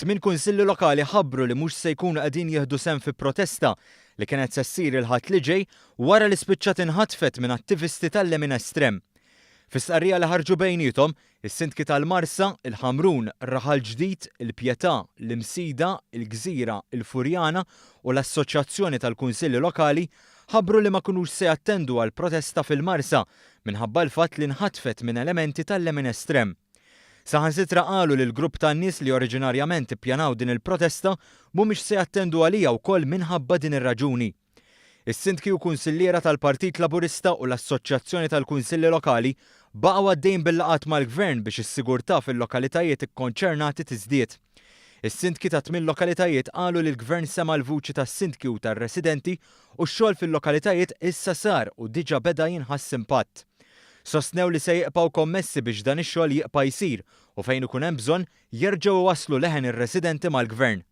Tmin kunsilli lokali ħabbru li mhux se jkunu qegħdin jieħdu sehem fi protesta li kienet se ssir il-Ħadd li ġej wara li spiċċat inħatfet minn attivisti tal-lemin estrem. Fi stqarrija li ħarġu bejniethom, is-sindki tal-Marsa, il-Ħamrun, Raħal Ġdid, il-Pietà, l-Imsida, il-Gżira, il-Furjana u l-Assoċjazzjoni tal-Kunsilli Lokali ħabbru li ma kinux se jattendu għall-protesta fil-Marsa minħabba l-fatt li nħatfet minn elementi tal-lemin estrem. Saħansitra qalu li l-grupp tan-nies li oriġinarjament ippjanaw din il-protesta mhumiex se jattendu għaliha wkoll minħabba din ir-raġuni. Is-Sindki u Kunsilliera tal-Partit Laburista u l-Assoċjazzjoni tal-Kunsilli Lokali baqgħu għaddejjin bil-laqgħat mal-Gvern biex is-sigurtà fil-lokalitajiet ikkonċernati tiżdied. Is-Sindki ta' tmien lokalitajiet qalu li l-Gvern sema' l-vuċi tas-Sindki u tar-residenti u x-xogħol fil-lokalitajiet issa sar u diġà beda jinħass impatt. Sostnew li se jiqbgħu kommessi biex dan ix-xogħol jiqpa' jsir u fejn ikun hemm bżonn jerġgħu iwasslu leħen ir-residenti mal-Gvern.